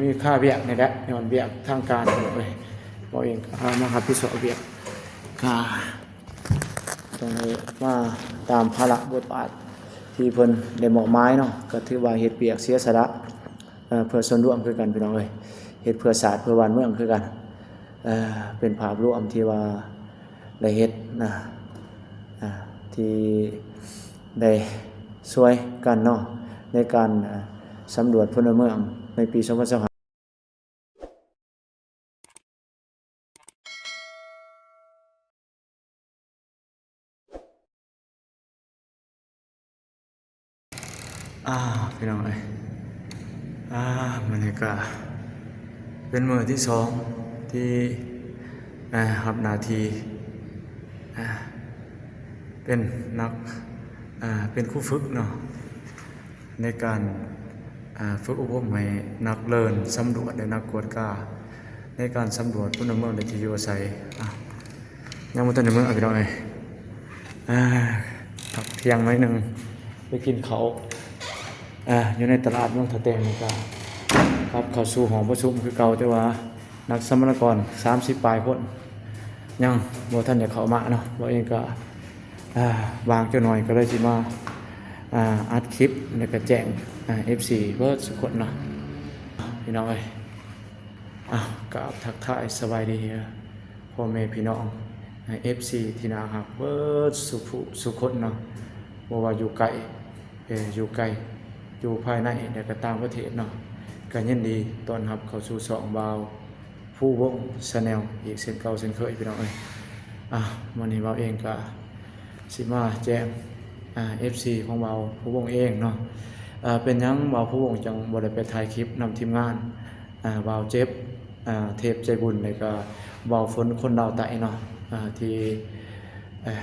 ມີຄາວຽກນີ້ແຫຼະ ຍ້ອນວຽກທາງການເລີຍ ເວົ້າເອງກໍມາຮັບຜິດຊອບວຽກ ກໍຕ້ອງໄດ້ມາຕາມພາລະບົດບາດທີ່ເພິ່ນໄດ້ມອບໝາຍເນາະ ກໍຖືວ່າເຮັດວຽກເສຍສະຫຼະ ເອີ ເພື່ອສ່ວນລວມຄືກັນພີ່ນ້ອງເອີຍ ເຮັດເພື່ອຊາດເພື່ອບ້ານເມືອງຄືກັນ ເອີ ເປັນພາບລວມທີ່ວ່າ ໄດ້ເຮັດນະ ອ່າ ທີ່ໄດ້ຊ່ວຍກັນເນາະ ໃນການ ອ່າ ສຳຫຼວດພົນລະເມືອງໃນປີສອງພັນຊາວຫ້າ. ອ່າ ພີ່ນ້ອງເອີຍ ອ່າ ມື້ນີ້ກະເປັນມື້ທີສອງທີ່ ອ່າ ຮັບໜ້າທີ່ ອ່າ ເປັນນັກ ອ່າ ເປັນຄູຝຶກເນາະ ໃນການ ອ່າ ຝຶກອົບຮົມໃຫ້ນັກເລີນສຳຫຼວດ ແລະ ນັກກວດກາ ໃນການສຳຫຼວດພົນລະເມືອງ ແລະ ທີ່ຢູ່ອາໄສ ອ່າ ຍັງບໍ່ທັນໄດ້ເມືອພີ່ນ້ອງເອີຍ ອ່າ ພັກທ່ຽງໜ້ອຍໜຶ່ງ ໄປກິນເຂົ້າ ອ່າ ຢູ່ໃນຕະຫຼາດເມືອງທ່າແຕງນີ້ ກໍກັບເຂົ້າສູ່ຫ້ອງປະຊຸມຄືເກົ່າ ແຕ່ວ່ານັກສຳມະນາກອນສາມສິບປາຍຄົນ ຍັງບໍ່ທັນໄດ້ເຂົ້າມາເນາະ ເວົ້າເອງກໍ ອ່າ ວ່າງຈັກໜ້ອຍ ກໍເລີຍຊິມາ ອ່າ ອັດຄລິບ ແລ້ວກໍແຈ້ງ ອ່າ ເອັຟຊີເບິດສຸຄົນເນາະ ພີ່ນ້ອງເອີຍ. ອ້າວ ກາບທັກທາຍສະບາຍດີພໍ່ແມ່ພີ່ນ້ອງ ເອັຟຊີທີ່ໜ້າຮັກເບິດສຸຜູ້ສຸຄົນເນາະ ບໍ່ວ່າຢູ່ໃກ້ ເອີ ຢູ່ໄກ ຢູ່ພາຍໃນ ແລະ ກໍຕ່າງປະເທດເນາະ ກໍຍິນດີຕ້ອນຮັບເຂົ້າສູ່ຊ່ອງບ່າວພູວົງ Channel ອີກເຊັ່ນເກົ່າເຊັ່ນເຄີຍ ພີ່ນ້ອງເອີຍ. ອ່າ ມື້ນີ້ບ່າວເອງກໍ ຊິມາແຈ້ງ ອ່າ ເອັຟຊີຂອງບ່າວພູວົງເອງເນາະ ອ່າ ເປັນຫຍັງບ່າວພູວົງຈັ່ງບໍ່ໄດ້ໄປຖ່າຍຄລິບນຳທີມງານ ອ່າ ບ່າວເຈັບ ອ່າ ເທບໃຈບຸນ ແລ້ວກໍບ່າວຝົນຄົນລາວໃຕ້ເນາະ ອ່າ ທີ່ ເອີ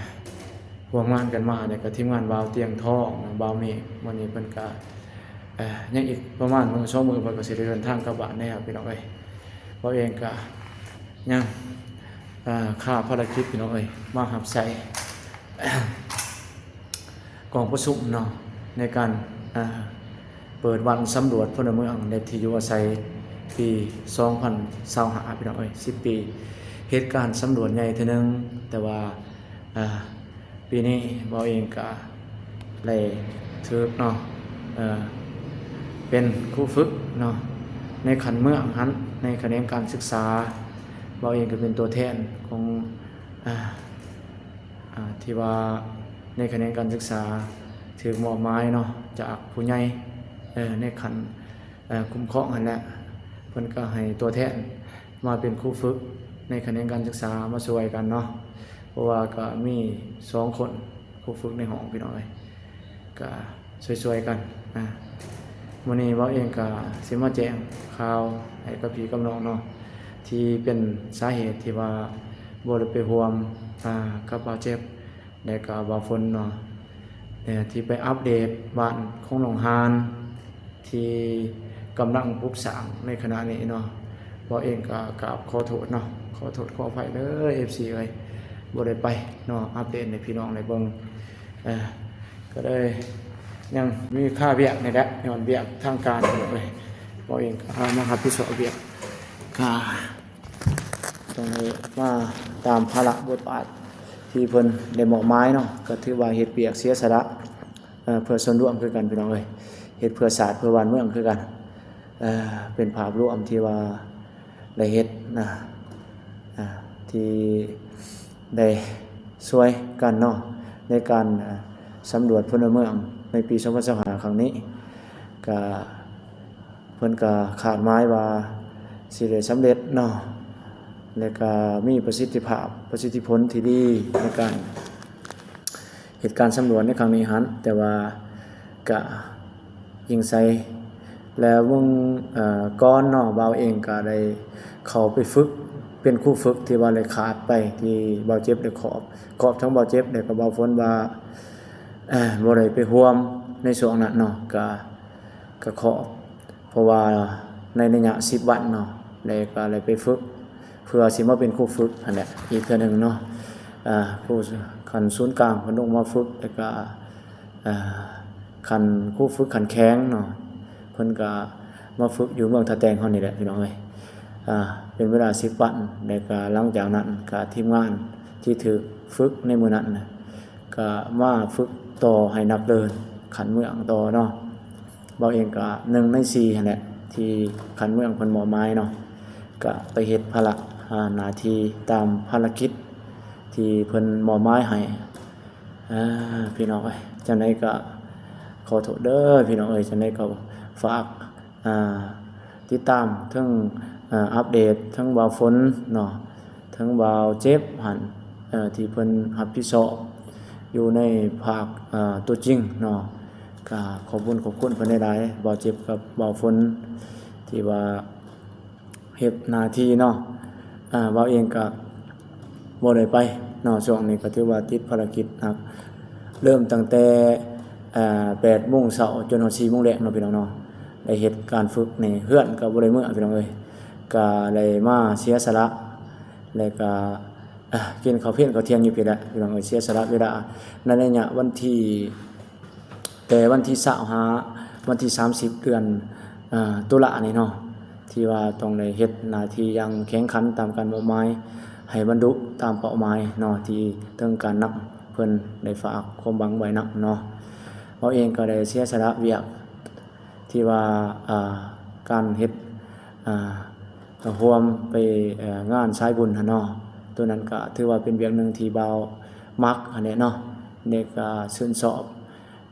ຮ່ວມງານກັນມາ ແລ້ວກໍທີມງານບ່າວຕຽງທອງ ບ່າວເມກ ມື້ນີ້ເພິ່ນກໍ ອ່າ ຍັງອີກປະມານມື້ສອງມື້ ເພິ່ນກໍຊິໄດ້ເດີນທາງກັບບ້ານແລ້ວ ພີ່ນ້ອງເອີຍ. ບ່າວເອງກໍຍັງ ອ່າ ຄາພາລະກິດ ພີ່ນ້ອງເອີຍ ມາຮັບໃຊ້ກອງປະຊຸມເນາະ ໃນການ ອ່າ ເປີດວັນສຳຫຼວດພົນລະເມືອງ ແລະ ທີ່ຢູ່ອາໄສ ປີສອງພັນຊາວຫ້າ ພີ່ນ້ອງເອີຍ ສິບປີ ເຮັດການສຳຫຼວດໃຫຍ່ເທື່ອໜຶ່ງ ແຕ່ວ່າ ອ່າ ປີນີ້ບ່າວເອງກະໄດ້ຖືກເນາະ ເອີ ເປັນຄູຝຶກເນາະ ໃນຂັ້ນເມືອງຫັ້ນ ໃນຂະແໜງການສຶກສາ ບ່າວເອງກະເປັນຕົວແທນຂອງ ອ່າ ອ່າ ທີ່ວ່າໃນຂະແໜງການສຶກສາ ຖືກມອບໝາຍເນາະ ຈາກຜູ້ໃຫຍ່ ເອີ ໃນຂັ້ນ ເອີ ຄຸ້ມຄອງຫັ້ນແຫຼະ ເພິ່ນກໍໃຫ້ຕົວແທນມາເປັນຄູຝຶກໃນຂະແໜງການສຶກສາມາຊ່ວຍກັນເນາະ ເພາະວ່າກໍມີສອງຄົນຄູຝຶກໃນຫ້ອງ ພີ່ນ້ອງເອີຍ ກໍຊ່ວຍໆກັນ ອ່າ ມື້ນີ້ບ່າວເອງກໍຊິມາແຈ້ງຂ່າວໃຫ້ກັບພີ່ກັບນ້ອງເນາະ ທີ່ເປັນສາເຫດທີ່ວ່າບໍ່ໄດ້ໄປຮ່ວມ ອ່າ ກັບບ່າວເຈັບ ແລະກະບ່າວຝົນເນາະ ແລະທີ່ໄປອັບເດດບ້ານຂອງໜອງຫານ ທີ່ກຳລັງປຸກສ້າງໃນຂະນະນີ້ເນາະ ບ່າວເອງກະກາບຂໍໂທດເນາະ ຂໍໂທດຂໍອະໄພເດີ ເອັຟຊີເອີຍ ບໍ່ໄດ້ໄປເນາະ ອັບເດດໃຫ້ພີ່ນ້ອງໄດ້ເບິ່ງ ເອີ ກໍເລີຍຍັງມີຄາວຽກນີ້ແຫຼະ ຍ້ອນວຽກທາງການເລີຍ ບ່າວເອງກໍມາຮັບຜິດຊອບວຽກ ກະ ຕ້ອງໄດ້ມາຕາມພາລະບົດບາດທີ່ເພິ່ນໄດ້ມອບໝາຍເນາະ ກໍຖືວ່າເຮັດວຽກເສຍສະຫຼະ ເອີ ເພື່ອສ່ວນລວມຄືກັນ ພີ່ນ້ອງເອີຍ ເຮັດເພື່ອຊາດເພື່ອບ້ານເມືອງຄືກັນ ເອີ ເປັນພາບລວມທີ່ວ່າໄດ້ເຮັດນະ ອ່າ ທີ່ໄດ້ຊ່ວຍກັນເນາະ ໃນການ ອ່າ ສຳຫຼວດພົນລະເມືອງໃນປີສອງພັນຊາວຫ້າຄັ້ງນີ້ ກະ ເພິ່ນກໍຄາດໝາຍວ່າຊິໄດ້ສຳເລັດເນາະ ແລະກໍມີປະສິດທິພາບ ປະສິດທິຜົນທີ່ດີໃນການເຮັດການສຳຫຼວດໃນຄັ້ງນີ້ຫັ້ນ ແຕ່ວ່າກະອີງໃສ່ ແລະເບິ່ງ ເອີ ກ່ອນເນາະ ບ່າວເອງກໍໄດ້ເຂົ້າໄປຝຶກເປັນຄູຝຶກ ທີ່ວ່າໄດ້ຂາດໄປ ທີ່ບ່າວເຈັບໄດ້ຂອບ ຂອບທັງບ່າວເຈັບ ແລະກໍບ່າວຝົນວ່າ ເອີ ບໍ່ໄດ້ໄປຮ່ວມໃນຊ່ວງນັ້ນເນາະ ກະ ກະຂໍ ເພາະວ່າໃນໄລຍະສິບວັນເນາະ ແລ້ວກໍໄດ້ໄປຝຶກ ເພື່ອຊິມາເປັນຄູຝຶກຫັ້ນແຫຼະ ອີກເທື່ອໜຶ່ງເນາະ ອ່າ ຄູຂັ້ນສູນກາງເພິ່ນລົງມາຝຶກ ແລ້ວກໍ ອ່າ ຂັ້ນຄູຝຶກຂັ້ນແຂວງເນາະ ເພິ່ນກໍ ມາຝຶກຢູ່ເມືອງທ່າແຕງເຮົານີ້ແຫຼະພີ່ນ້ອງເອີຍ. ອ່າ ເປັນເວລາສິບວັນ ແລ້ວກະຫຼັງຈາກນັ້ນກະທີມງານທີ່ຖືກຝຶກໃນມື້ນັ້ນນະ ກະມາຝຶກຕໍ່ໃຫ້ນັກເດີນຂັ້ນເມືອງຕໍ່ເນາະ. ເວົ້າເອງກະໜຶ່ງໃນສີ່ຫັ້ນແຫຼະ ທີ່ຂັ້ນເມືອງເພິ່ນມອບໝາຍເນາະ ກະໄປເຮັດພາລະ ອ່າ ໜ້າທີ່ຕາມພາລະກິດທີ່ເພິ່ນມອບໝາຍໃຫ້. ອ່າ ພີ່ນ້ອງເອີຍ ຈັ່ງໃດກໍຂໍໂທດເດີພີ່ນ້ອງເອີຍ. ຈັ່ງໃດກໍຝາກ ອ່າ ຕິດຕາມເຖິງ ເອີ ອັບເດດເຖິງບ່າວຝົນເນາະ ເຖິງບ່າວເຈັບຫັ້ນ ເອີ ທີ່ເພິ່ນຮັບຜິດຊອບຢູ່ໃນພາກ ເອີ ຕົວຈິງເນາະ. ກໍຂອບບຸນຂອບຄຸນເພິ່ນຫຼາຍໆ ບ່າວເຈັບກັບບ່າວຝົນ ທີ່ວ່າ ເຮັດໜ້າທີ່ເນາະ. ອ່າ ເວົ້າເອງກະບໍ່ໄດ້ໄປເນາະ ຊ່ວງນີ້ກໍຖືວ່າຕິດພາລະກິດໜັກ ເລີ່ມຕັ້ງແຕ່ ອ່າ ແປດໂມງເຊົ້າຈົນຮອດສີ່ໂມງແລງເນາະ ພີ່ນ້ອງເນາະ. ໄດ້ເຮັດການຝຶກນີ້ ເຮືອນກໍບໍ່ໄດ້ເມືອ ພີ່ນ້ອງເອີຍ ກໍໄດ້ມາເສຍສະຫຼະ ແລ້ວກໍ ອ່າ ກິນເຂົ້າພຽນເຂົ້າທ່ຽງຢູ່ພີ້ແຫຼະ ພີ່ນ້ອງເອີຍ. ເສຍສະຫຼະເວລາໃນໄລຍະວັນທີ ແຕ່ວັນທີຊາວຫາວັນທີສາມສິບ ເດືອນ ອ່າ ຕຸລານີ້ເນາະ ທີ່ວ່າຕ້ອງໄດ້ເຮັດໜ້າທີ່ຢ່າງແຂງຂັນຕາມການມອບໝາຍໃຫ້ບັນລຸຕາມເປົ້າໝາຍເນາະ ທີ່ເຖິງການນຳເພິ່ນໄດ້ຝາກຄວາມຫວັງໄວ້ນຳເນາະ. ເຮົາເອງກໍໄດ້ເສຍສະຫຼະວຽກທີ່ວ່າ ອ່າ ການເຮັດ ອ່າ ຮ່ວມໄປ ເອີ ງານສາຍບຸນຫັ້ນເນາະ. ໂຕນັ້ນກໍຖືວ່າເປັນວຽກໜຶ່ງທີ່ບ່າວມັກຫັ້ນແຫຼະເນາະ ແລະກໍຊື່ນຊອບ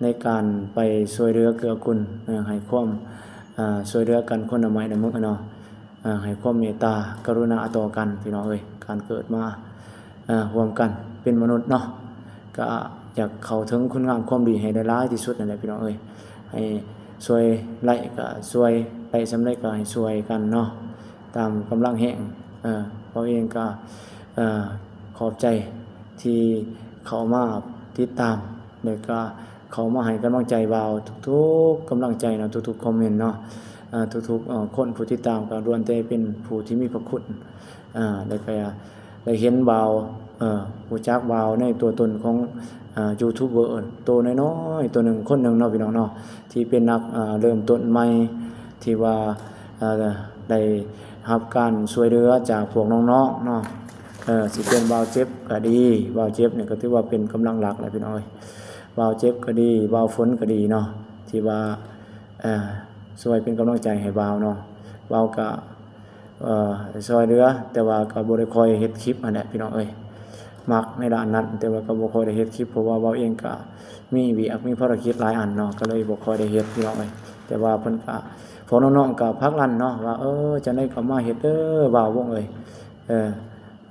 ໃນການໄປຊ່ວຍເຫຼືອເກື້ອກູນ ເອີ ໃຫ້ຄວາມ ເອີ ຊ່ວຍເຫຼືອກັນຄົນລະໄມ້ລະມືເນາະ ເອີ ໃຫ້ຄວາມເມດຕາກະລຸນາຕໍ່ກັນ ພີ່ນ້ອງເອີຍ. ການເກີດມາ ເອີ ຮ່ວມກັນເປັນມະນຸດເນາະ ກະຢາກເຂົ້າເຖິງຄຸນງາມຄວາມດີໃຫ້ໄດ້ຫຼາຍທີ່ສຸດນັ້ນແຫຼະ ພີ່ນ້ອງເອີຍ. ໃຫ້ຊ່ວຍໄດ້ກະຊ່ວຍ ໄດ້ສ່ຳໃດກະໃຫ້ຊ່ວຍກັນເນາະ ຕາມກຳລັງແຮງ. ເອີ ເຮົາເອງກະ ເອີ ຂອບໃຈທີ່ເຂົ້າມາຕິດຕາມ ແລະກະເຂົ້າມາໃຫ້ກຳລັງໃຈບ່າວທຸກໆກຳລັງໃຈເນາະ ທຸກໆຄອມເມັນເນາະ ເອີ ທຸກໆ ເອີ ຄົນຜູ້ຕິດຕາມກໍລ້ວນແຕ່ເປັນຜູ້ທີ່ມີພະຄຸນ ເອີ ແລະກະໄດ້ເຫັນບ່າວ ເອີ ຮູ້ຈັກບ່າວໃນຕົວຕົນຂອງ ເອີ ຢູທູບເບີໂຕນ້ອຍໆ ໂຕໜຶ່ງ ຄົນໜຶ່ງເນາະ ພີ່ນ້ອງເນາະ ທີ່ເປັນນັກ ເອີ ເລີ່ມຕົ້ນໃໝ່ ທີ່ວ່າ ເອີ ໄດ້ຮັບການຊ່ວຍເຫຼືອຈາກພວກນ້ອງໆເນາະ. ເອີ ຊິເປັນບ່າວເຈັບກໍດີ ບ່າວເຈັບນີ້ກໍຖືວ່າເປັນກຳລັງຫຼັກແຫຼະ ພີ່ນ້ອງເອີຍ. ບ່າວເຈັບກໍດີ ບ່າວຝົນກໍດີເນາະ ທີ່ວ່າ ເອີ ຊ່ວຍເປັນກຳລັງໃຈໃຫ້ບ່າວເນາະ. ບ່າວກໍ ເອີ ຊ່ອຍເຫຼືອ ແຕ່ວ່າກໍບໍ່ໄດ້ຄ່ອຍເຮັດຄລິບຫັ້ນແຫຼະ ພີ່ນ້ອງເອີຍ. ມັກໃນດ້ານນັ້ນ ແຕ່ວ່າກໍບໍ່ຄ່ອຍໄດ້ເຮັດຄລິບ ເພາະວ່າບ່າວເອງກໍມີວຽກ ມີພາລະກິດຫຼາຍອັນເນາະ ກໍເລີຍບໍ່ຄ່ອຍໄດ້ເຮັດ ພີ່ນ້ອງເອີຍ. ແຕ່ວ່າເພິ່ນກໍ ພວກນ້ອງໆກໍຜັກດັນເນາະ ວ່າ ເອີ ຈັ່ງໃດກໍມາເຮັດເດີບ່າວວົງເອີຍ. ເອີ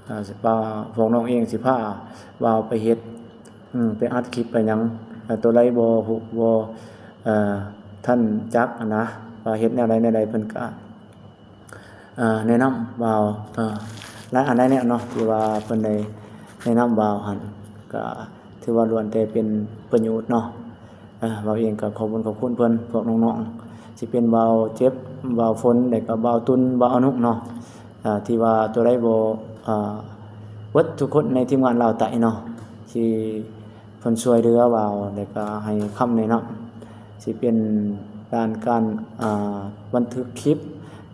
ອ່າ ວ່າພວກນ້ອງເອງຊິພາບ່າວໄປເຮັດ ອືມ ໄປອັດຄລິບໄປຫຍັງ ເອີ ຕົວໃດບໍ່ຮູ້ ບໍ່ ເອີ ທັນຈັກຫັ້ນນະ ວ່າເຮັດແນວໃດແນວໃດ ເພິ່ນກະ ເອີ ແນະນຳບ່າວ ເອີ ຫຼາຍອັນຫຼາຍແນວເນາະ ທີ່ວ່າເພິ່ນໄດ້ແນະນຳບ່າວຫັ້ນ ກະຖືວ່າລ້ວນແຕ່ເປັນປະໂຫຍດເນາະ. ເອີ ບ່າວເອງກໍຂອບບຸນຂອບຄຸນເພິ່ນ ພວກນ້ອງໆ ຊິເປັນບ່າວເຈັບ ບ່າວຝົນ ແລ້ວກໍບ່າວຕຸນ ບ່າວອະນຸເນາະ ເອີ ທີ່ວ່າຕົວໃດບໍ່ ເອີ ເບິດທຸກຄົນໃນທີມງານລາວໃຕ້ເນາະ ທີ່ເພິ່ນຊ່ວຍເຫຼືອບ່າວ ແລ້ວກໍໃຫ້ຄຳແນະນຳ ຊິເປັນດ້ານການ ອ່າ ບັນທຶກຄລິບ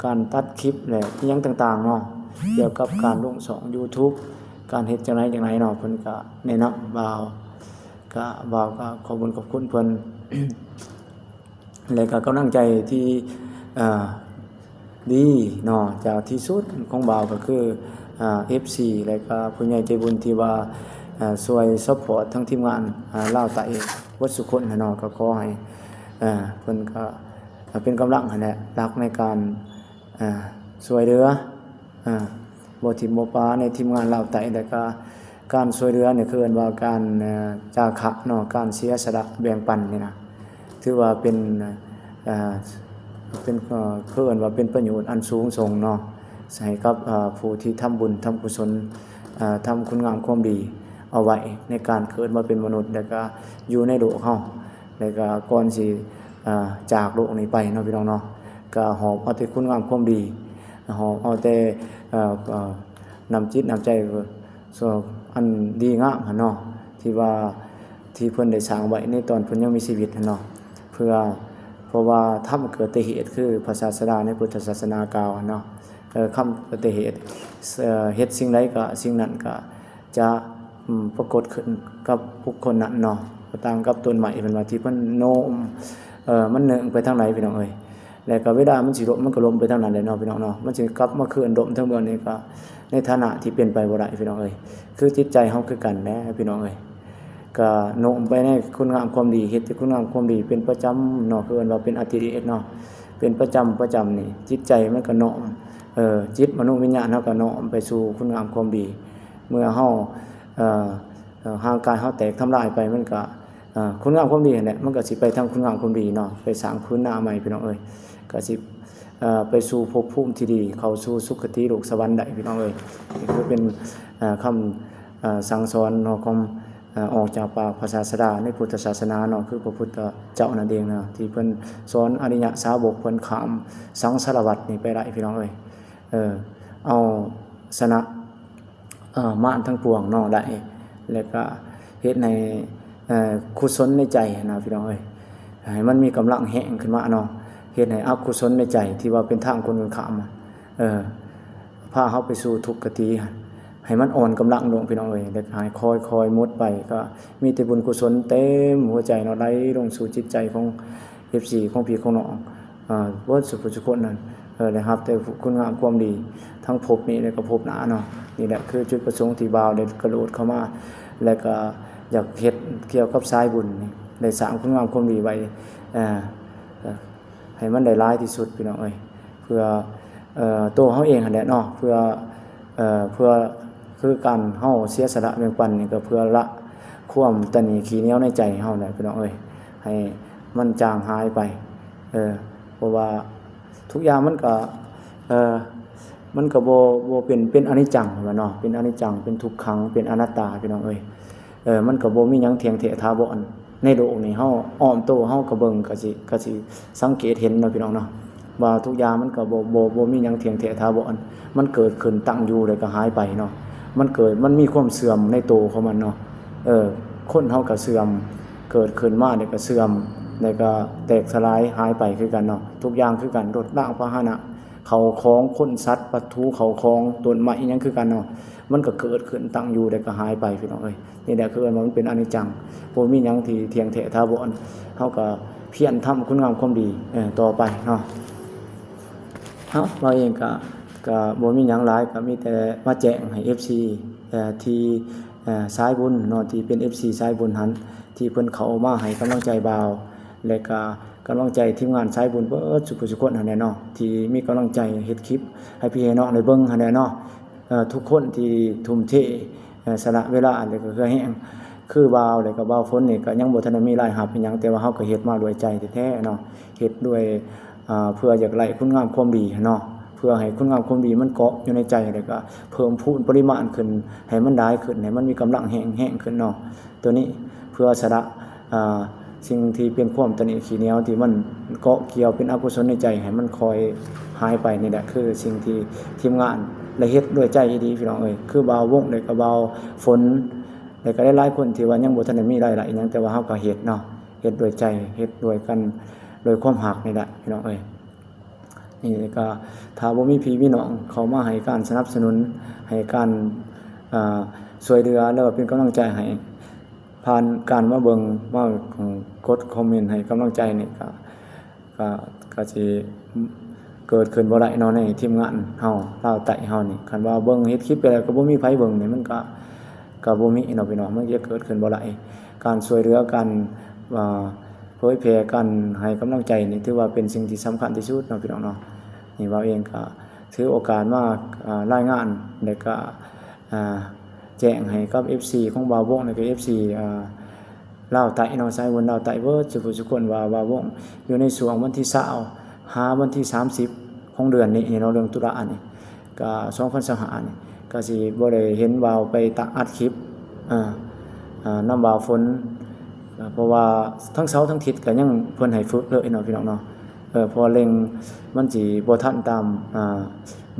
ການຕັດຄລິບ ແລະ ອີ່ຫຍັງຕ່າງໆເນາະ ກ່ຽວກັບການລົງຊ່ອງຢູທູບ ການເຮັດຈັ່ງໃດຈັ່ງໃດເນາະ ເພິ່ນກໍແນະນຳບ່າວ ກະ ບ່າວກໍຂອບຄຸນຂອບຄຸນເພິ່ນ ແລະກະກຳລັງໃຈທີ່ ເອີ ດີເນາະ ຈາກທີ່ສຸດຂອງບ່າວກໍຄື ເອີ ເອັຟຊີ ແລະກະຜູ້ໃຫຍ່ໃຈບຸນທີ່ວ່າ ເອີ ຊ່ວຍຊັບພອດທັງທີມງານ ເອີ ລາວໃຕ້ເບິດສູ່ຄົນຫັ້ນເນາະ ກໍຂໍໃຫ້ ເອີ ເພິ່ນກໍເປັນກຳລັງຫັ້ນແຫຼະ ຫຼັກໃນການ ເອີ ຊ່ວຍເຫຼືອ ເອີ ບໍ່ຖິ້ມບໍ່ປະໃນທີມງານລາວໃຕ້ ແລ້ວກະການຊ່ວຍເຫຼືອນີ້ ເຂົາເອີ້ນວ່າການ ເອີ ຈາຄະເນາະ ການເສຍສະຫຼະແບ່ງປັນນີ້ນະ ຖືວ່າເປັນ ເອີ ເປັນ ເອີ ເຂົາເອີ້ນວ່າເປັນປະໂຫຍດອັນສູງສົ່ງເນາະ ໃຫ້ກັບ ເອີ ຜູ້ທີ່ທຳບຸນທຳກຸສົນ ເອີ ທຳຄຸນງາມຄວາມດີເອົາໄວ້ໃນການເກີດມາເປັນມະນຸດ ແລ້ວກະຢູ່ໃນໂລກເຮົາ ແລ້ວກະກ່ອນຊິ ເອີ ຈາກໂລກນີ້ໄປເນາະ ພີ່ນ້ອງເນາະ ກະຫອບເອົາແຕ່ຄຸນງາມຄວາມດີ ຫອບເອົາແຕ່ ເອີ ເອີ ນ້ຳຈິດນ້ຳໃຈ ອັນດີງາມຫັ້ນເນາະ ທີ່ວ່າ ທີ່ເພິ່ນໄດ້ສ້າງໄວ້ໃນຕອນເພິ່ນຍັງມີຊີວິດຫັ້ນເນາະ ເພື່ອ ພາະວ່າທຳເກີດແຕ່ເຫດ ຄືພະສາສະດາໃນພຸດທະສາສະໜາກ່າວເນາະ. ເອີ ຄຳເກີດແຕ່ເຫດ ເອີ ເຮັດສິ່ງໃດກໍສິ່ງນັ້ນກໍຈະ ອືມ ປາກົດຂຶ້ນກັບບຸກຄົນນັ້ນເນາະ. ກໍຕ່າງກັບຕົ້ນໄມ້ເພິ່ນວ່າ ທີ່ເພິ່ນໂນ້ມ ເອີ ມັນເໜິ່ງໄປທາງໃດ ພີ່ນ້ອງເອີຍ ແລ້ວກໍເວລາມັນຊິລົ້ມ ມັນກໍລົ້ມໄປທາງນັ້ນແຫຼະເນາະ ພີ່ນ້ອງເນາະ. ມັນຊິກັບມາຄືນລົ້ມທາງເບື້ອງນີ້ ກໍໃນຖານະທີ່ເປັນໄປບໍ່ໄດ້ ພີ່ນ້ອງເອີຍ. ຄືຈິດໃຈເຮົາຄືກັນແຫຼະ ພີ່ນ້ອງເອີຍ. ກະໂນ້ມໄປໃນຄຸນງາມຄວາມດີ ເຮັດແຕ່ຄຸນງາມຄວາມດີເປັນປະຈຳເນາະ ຄືເອີ້ນວ່າເປັນອະດິເລກເນາະ ເປັນປະຈຳ ປະຈຳນີ້ ຈິດໃຈມັນກະນ້ອມ ເອີ ຈິດມະໂນວິນຍານເຮົາກະນ້ອມໄປສູ່ຄຸນງາມຄວາມດີ. ເມື່ອເຮົາ ເອີ ເອີ ຮ່າງກາຍເຮົາແຕກທຳລາຍໄປ ມັນກະ ເອີ ຄຸນງາມຄວາມດີຫັ້ນແຫຼະ ມັນກະຊິໄປທາງຄຸນງາມຄວາມດີເນາະ ໄປສ້າງພື້ນໜ້າໃໝ່ ພີ່ນ້ອງເອີຍ. ກະຊິ ເອີ ໄປສູ່ພົບພູມທີ່ດີ ເຂົ້າສູ່ສຸຄະຕິໂລກສະຫວັນໄດ້ ພີ່ນ້ອງເອີຍ. ນີ້ຄືເປັນ ເອີ ຄຳ ເອີ ສັ່ງສອນເນາະ ຂອງ ເອີ ອອກຈາກປາກພະສາສະດາໃນພຸດທະສາສະໜາເນາະ ຄືພະພຸດທະເຈົ້ານັ້ນເອງເນາະ ທີ່ເພິ່ນສອນອະລິຍະສາວົກ ເພິ່ນຂ້າມສັງສາລະວັດນີ້ໄປໄດ້ ພີ່ນ້ອງເອີຍ. ເອີ ເອົາຊະນະ ເອີ ມານທັງປວງເນາະໄດ້ ແລ້ວກະເຮັດໃຫ້ ເອີ ກຸສົນໃນໃຈນະ ພີ່ນ້ອງເອີຍ ໃຫ້ມັນມີກຳລັງແຮງຂຶ້ນມາເນາະ. ເຮັດໃຫ້ອະກຸສົນໃນໃຈທີ່ວ່າເປັນທາງກົງກັນຂ້າມ ເອີ ພາເຮົາໄປສູ່ທຸກຄະຕິ ໃຫ້ມັນອ່ອນກຳລັງລົງ ພີ່ນ້ອງເອີຍ ແລ້ວກໍໃຫ້ຄ່ອຍໆໝົດໄປ. ກໍມີແຕ່ບຸນກຸສົນເຕັມຫົວໃຈເນາະ ໄຫຼລົງສູ່ຈິດໃຈຂອງເອັບຊີ ຂອງພີ່ຂອງນ້ອງ ເອີ ເບິດສູ່ຜູ້ສູ່ຄົນນັ້ນ ເອີ ໄດ້ຮັບແຕ່ຄຸນງາມຄວາມດີ ທັງພົບນີ້ ແລ້ວກໍພົບໜ້າເນາະ. ນີ້ແຫຼະຄືຈຸດປະສົງທີ່ບ່າວໄດ້ກະໂດດເຂົ້າມາ ແລ້ວກໍຢາກເຮັດກ່ຽວກັບສາຍບຸນນີ້ ໄດ້ສ້າງຄຸນງາມຄວາມດີໄວ້ ເອີ ໃຫ້ມັນໄດ້ຫຼາຍທີ່ສຸດ ພີ່ນ້ອງເອີຍ ເພື່ອ ເອີ ໂຕເຮົາເອງຫັ້ນແຫຼະເນາະ ເພື່ອ ເອີ ເພື່ອ ຄືການເຮົາເສຍສະຫຼະແບ່ງປັນນີ້ ກໍເພື່ອລະຄວາມຕະໜີຂີ້ໜຽວໃນໃຈເຮົາແຫຼະ ພີ່ນ້ອງເອີຍ ໃຫ້ມັນຈາງຫາຍໄປ. ເອີ ເພາະວ່າທຸກຢ່າງມັນກໍ ເອີ ມັນກໍບໍ່ ບໍ່ເປັນ ເປັນອະນິດຈັງວ່າເນາະ ເປັນອະນິດຈັງ ເປັນທຸກຂັງ ເປັນອະນັດຕາ ພີ່ນ້ອງເອີຍ. ເອີ ມັນກໍບໍ່ມີຫຍັງທ່ຽງແທ້ຖາວອນໃນໂລກນີ້ ເຮົາອ້ອມໂຕເຮົາກໍເບິ່ງ ກໍຊິ ກໍຊິສັງເກດເຫັນເນາະ ພີ່ນ້ອງເນາະ ວ່າທຸກຢ່າງມັນກໍບໍ່ ບໍ່ ບໍ່ມີຫຍັງທ່ຽງແທ້ຖາວອນ. ມັນເກີດຂຶ້ນ ຕັ້ງຢູ່ ແລ້ວກໍຫາຍໄປເນາະ. ມັນເກີດ ມັນມີຄວາມເສື່ອມໃນໂຕຂອງມັນເນາະ. ເອີ ຄົນເຮົາກໍເສື່ອມ ເກີດຂຶ້ນມາແລ້ວກໍເສື່ອມ ແລ້ວກໍແຕກສະຫຼາຍຫາຍໄປຄືກັນເນາະ. ທຸກຢ່າງຄືກັນ ລົດລາງພາຫະນະ ເຂົ້າຂອງ ຄົນ ສັດ ວັດຖຸ ເຂົ້າຂອງ ຕົ້ນໄມ້ ອີ່ຫຍັງຄືກັນເນາະ. ມັນກໍເກີດຂຶ້ນ ຕັ້ງຢູ່ ແລ້ວກໍຫາຍໄປ ພີ່ນ້ອງເອີຍ. ນີ້ແຫຼະ ຄືເອີ້ນວ່າມັນເປັນອະນິດຈັງ ບໍ່ມີຫຍັງທີ່ທ່ຽງແທ້ຖາວອນ. ເຮົາກໍພຽນທຳຄຸນງາມຄວາມດີ ເອີ ຕໍ່ໄປເນາະ. ເຮົາ ເຮົາເອງກໍ ກໍບໍ່ມີຫຍັງຫຼາຍ ກໍມີແຕ່ມາແຈ້ງໃຫ້ເອັບຊີ ເອີ ທີ່ ເອີ ສາຍບຸນເນາະ ທີ່ເປັນເອັບຊີສາຍບຸນຫັ້ນ ທີ່ເພິ່ນເຂົ້າມາໃຫ້ກຳລັງໃຈບ່າວ ແລະກະກຳລັງໃຈທີມງານສາຍບຸນເບິດສູ່ຜູ້ສູ່ຄົນຫັ້ນແຫຼະເນາະ ທີ່ມີກຳລັງໃຈເຮັດຄລິບໃຫ້ພີ່ໃຫ້ນ້ອງໄດ້ເບິ່ງຫັ້ນແຫຼະເນາະ. ເອີ ທຸກຄົນທີ່ທຸ່ມເທ ເອີ ສະຫຼະເວລາ ແລະກະເຫື່ອແຮງ ຄືບ່າວ ແລະກະບ່າວຝົນນີ້ກະຍັງບໍ່ທັນໄດ້ມີລາຍຮັບອີ່ຫຍັງ ແຕ່ວ່າເຮົາກະເຮັດມາດ້ວຍໃຈແທ້ໆເນາະ ເຮັດດ້ວຍ ເອີ ເພື່ອຢາກໄດ້ຄຸນງາມຄວາມດີເນາະ ເພື່ອໃຫ້ຄຸນງາມຄວາມດີມັນເກາະຢູ່ໃນໃຈ ແລ້ວກໍເພີ່ມພູນປະລິມານຂຶ້ນ ໃຫ້ມັນຫຼາຍຂຶ້ນ ໃຫ້ມັນມີກຳລັງແຮງ ແຮງຂຶ້ນເນາະ. ໂຕນີ້ເພື່ອສະຫຼະ ເອີ ສິ່ງທີ່ເປັນຄວາມຕະໜິຂີ້ໜຽວທີ່ມັນເກາະກ່ຽວເປັນອະກຸສົນໃນໃຈ ໃຫ້ມັນຄ່ອຍຫາຍໄປ. ນີ້ແຫຼະຄືສິ່ງທີ່ທີມງານໄດ້ເຮັດດ້ວຍໃຈອີ່ຫຼີ ພີ່ນ້ອງເອີຍ. ຄືບ່າວວົງ ແລ້ວກໍບ່າວຝົນ ແລ້ວກໍຫຼາຍໆຄົນທີ່ວ່າຍັງບໍ່ທັນໄດ້ມີລາຍໄດ້ຫຍັງ ແຕ່ວ່າເຮົາກໍເຮັດເນາະ ເຮັດດ້ວຍໃຈ ເຮັດດ້ວຍກັນ ດ້ວຍຄວາມຮັກນີ້ແຫຼະ ພີ່ນ້ອງເອີຍ. ນີ້ກໍຖ້າບໍ່ມີພີ່ມີນ້ອງເຂົ້າມາໃຫ້ການສະໜັບສະໜູນ ໃຫ້ການ ເອີ ຊ່ວຍເຫຼືອ ຫຼືວ່າເປັນກຳລັງໃຈໃຫ້ ຜ່ານການມາເບິ່ງ ມາ ເອີ ກົດຄອມເມັນໃຫ້ກຳລັງໃຈນີ້ ກໍ ກໍ ກໍຊິເກີດຂຶ້ນບໍ່ໄດ້ເນາະ ໃນທີມງານເຮົາ ລາວໃຕ້ເຮົານີ້. ຄັນວ່າເບິ່ງເຮັດຄລິບໄປແລ້ວກໍບໍ່ມີໃຜເບິ່ງນີ້ ມັນກໍ ກໍບໍ່ມີເນາະ ພີ່ນ້ອງ ມັນຈະເກີດຂຶ້ນບໍ່ໄດ້. ການຊ່ວຍເຫຼືອ ການ ເອີ ເຜີຍແຜ່ ການໃຫ້ກຳລັງໃຈນີ້ ຖືວ່າເປັນສິ່ງທີ່ສຳຄັນທີ່ສຸດເນາະ ພີ່ນ້ອງເນາະ. ນີ້ບ່າວເອງກໍຖືໂອກາດມາ ເອີ ລາຍງານ ແລ້ວກໍ ເອີ ແຈ້ງໃຫ້ກັບເອັບຊີຂອງບ່າວວົງ ແລ້ວກໍເອັບຊີ ເອີ ລາວໃຕ້ເນາະ ສາຍບຸນລາວໃຕ້ເບິດສູ່ຜູ້ສູ່ຄົນວ່າ ບ່າວວົງຢູ່ໃນຊ່ວງວັນທີຊາວຫາວັນທີສາມສິບຂອງເດືອນນີ້ເນາະ ເດືອນຕຸລານີ້ ກະສອງພັນຊາວຫ້ານີ້ ກະຊິບໍ່ໄດ້ເຫັນບ່າວໄປຕະອັດຄລິບ ເອີ ເອີ ນຳບ່າວຝົນ ເອີ ເພາະວ່າທັງເສົາທັງທິດກະຍັງເພິ່ນໃຫ້ຝຶກເລີຍເນາະ ພີ່ນ້ອງເນາະ. ເອີ ເພາະວ່າເລັ່ງມັນຊິບໍ່ທັນຕາມ ເອີ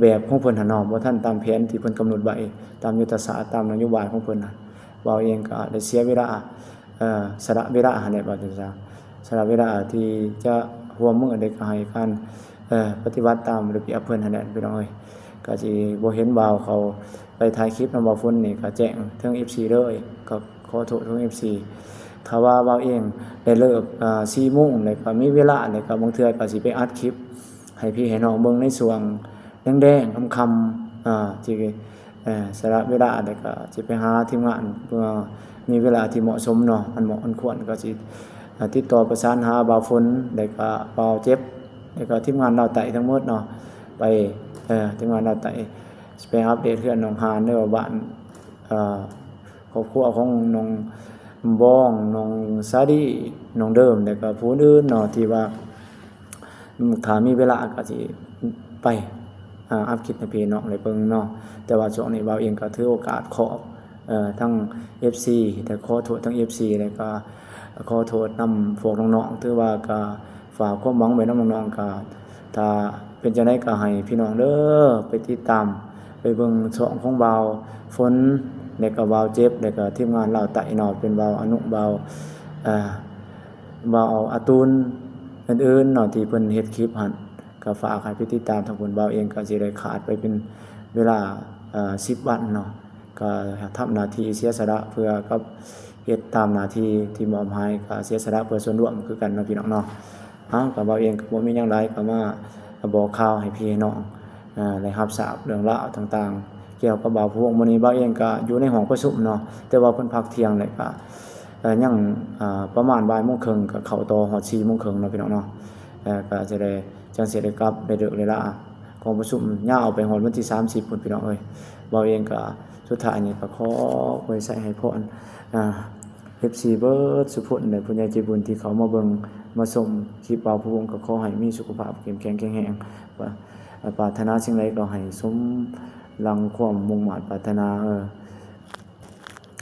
ແບບຂອງເພິ່ນຫັ້ນເນາະ ບໍ່ທັນຕາມແຜນທີ່ເພິ່ນກຳນົດໄວ້ ຕາມຍຸດທະສາດ ຕາມນະໂຍບາຍຂອງເພິ່ນຫັ້ນ. ບ່າວເອງກະໄດ້ເສຍເວລາ ເອີ ສະຫຼະເວລາຫັ້ນແຫຼະ ວ່າຈັ່ງຊັ້ນ ສະຫຼະເວລາທີ່ຈະ ຮ່ວມມື ແລະກະໃຫ້ການ ເອີ ປະຕິບັດຕາມລະບຽບເພິ່ນຫັ້ນແຫຼະພີ່ນ້ອງເອີຍ. ກະຊິບໍ່ເຫັນບ່າວເຂົາໄປຖ່າຍຄລິບນຳບ່າວຝົນນີ້ ກະແຈ້ງເຖິງເອັຟຊີເລີຍ ກະຂໍໂທດເຖິງເອັຟຊີ. ຖ້າວ່າບ່າວເອງໄດ້ເລີກ ອາ ສີ່ໂມງ ແລ້ວກະມີເວລາ ແລ້ວກະບາງເທື່ອກະຊິໄປອັດຄລິບໃຫ້ພີ່ໃຫ້ນ້ອງເບິ່ງໃນຊ່ວງແລງໆ ຄ່ຳໆ ອາ ທີ່ ເອີ ສະຫຼະເວລາ ແລ້ວກະຊິໄປຫາທີມງານ ເມື່ອມີເວລາທີ່ເໝາະສົມເນາະ ອັນເໝາະອັນຄວນ ກະຊິ ເອີ ຕິດຕໍ່ປະສານຫາບ່າວຝົນ ແລ້ວກະບ່າວເຈັບ ແລ້ວກະທີມງານລາວໃຕ້ທັງໝົດເນາະ ໄປ ເອີ ທີມງານລາວໃຕ້ ຊິໄປອັບເດດເຮືອນນ້ອງຫານ ຫຼືວ່າບ້ານ ເອີ ຄອບຄົວຂອງນ້ອງບອງ ນ້ອງສາລີ ນ້ອງເດີມ ແລ້ວກະຜູ້ອື່ນໆເນາະ ທີ່ວ່າ ອາ ຖ້າມີເວລາກະຊິໄປ ອາ ອັບຄລິບໃຫ້ພີ່ນ້ອງໄດ້ເບິ່ງເນາະ. ແຕ່ວ່າຊ່ວງນີ້ບ່າວເອງກະຖືໂອກາດຂໍ ເອີ ທັງເອັຟຊີ ແລະ ຂໍໂທດທັງເອັຟຊີ ແລ້ວກະຂໍໂທດນຳພວກນ້ອງໆ ຖືວ່າກະຝາກຄວາມຫວັງໄວ້ນຳນ້ອງໆ ກະ ຖ້າເປັນຈັ່ງໃດກະໃຫ້ພີ່ນ້ອງເດີ ໄປຕິດຕາມ ໄປເບິ່ງຊ່ອງຂອງບ່າວຝົນ ແລະກະບ່າວເຈັບ ແລະກະທີມງານລາວໃຕ້ເນາະ ເປັນບ່າວອະນຸ ບ່າວ ເອີ ບ່າວອາຕູນ ອື່ນໆເນາະ ທີ່ເພິ່ນເຮັດຄລິບຫັ້ນ ກະຝາກໃຫ້ໄປຕິດຕາມທາງພຸ້ນ. ບ່າວເອງກະຊິໄດ້ຂາດໄປເປັນເວລາ ເອີ ສິບວັນເນາະ ກະທຳໜ້າທີ່ເສຍສະຫຼະເພື່ອກັບເຮັດຕາມໜ້າທີ່ທີ່ມອບໃຫ້ ກະເສຍສະຫຼະເພື່ອສ່ວນລວມຄືກັນເນາະ ພີ່ນ້ອງເນາະ. ເອົ້າ ກະບ່າວເອງກະບໍ່ມີຫຍັງຫຼາຍ ກະມາບອກຂ່າວໃຫ້ພີ່ໃຫ້ນ້ອງ ເອີ ໄດ້ຮັບຊາບເລື່ອງລາວຕ່າງໆ ກ່ຽວກັບບ່າວພວງ. ມື້ນີ້ບ່າວເອງກະຢູ່ໃນຫ້ອງປະຊຸມເນາະ ແຕ່ວ່າເພິ່ນພັກທ່ຽງ ແລ້ວກະ ເອີ ຍັງ ເອີ ປະມານບ່າຍໂມງເຄິ່ງ ກະເຂົ້າຕໍ່ຮອດສີ່ໂມງເຄິ່ງເນາະ ພີ່ນ້ອງເນາະ. ເອີ ກະຈະໄດ້ ຈັ່ງຊິໄດ້ກັບໄດ້ເລີກໄດ້ລາ ກອງປະຊຸມຍາວໄປຮອດວັນທີສາມສິບພຸ້ນ ພີ່ນ້ອງເອີຍ. ບ່າວເອງກະ ສຸດທ້າຍນີ້ກະຂໍອວຍໄຊໃຫ້ພອນ ອາ ເອັຟຊີເບິດສຸຄົນ ແລະຜູ້ໃຫຍ່ໃຈບຸນທີ່ເຂົ້າມາເບິ່ງມາຊົມຄລິບບ່າວພວງ ກະຂໍໃຫ້ມີສຸຂະພາບເຂັ້ມແຂງແຂງແຮງ ປາ ປາດຖະໜາສິ່ງໃດກະໃຫ້ສົມດັ່ງຄວາມມຸ່ງມາດປາດຖະໜາ ເອີ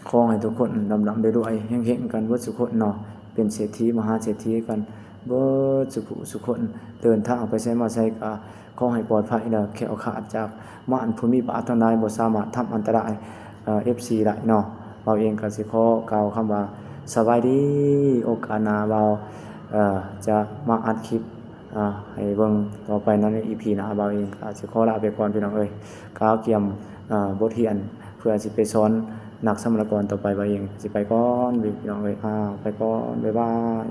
ຂໍໃຫ້ທຸກຄົນລ່ຳໆລວຍໆ ເຮັງໆກັນເບິດສຸຄົນເນາະ ເປັນເສດຖີມະຫາເສດຖີກັນເບິດສຸຜູ້ສຸຄົນ. ເດີນທາງໄປໃສມາໃສກະຂໍໃຫ້ປອດໄພ ແລະແຄ້ວຄາດຈາກມານຜູ້ມີບາບທັງຫຼາຍ ບໍ່ສາມາດທຳອັນຕະລາຍ ເອີ ເອັຟຊີໄດ້ເນາະ. ບ່າວເອງກະຊິຂໍກ່າວຄຳວ່າ ສະບາຍດີ. ໂອກາດໜ້າບ່າວ ເອີ ຈະມາອັດຄລິບ ອ່າ ໃຫ້ເບິ່ງຕໍ່ໄປເນາະ ໃນອີພີໜ້າ. ບ່າວເອງກະຊິຂໍລາໄປກ່ອນ ພີ່ນ້ອງເອີຍ ກະກຽມ ອ່າ ບົດຮຽນເພື່ອຊິໄປສອນນັກສຳມະນາກອນຕໍ່ໄປ. ບ່າວເອງຊິໄປກ່ອນ ພີ່ນ້ອງເອີຍ ອ່າ ໄປກ່ອນ ບາຍບາຍ.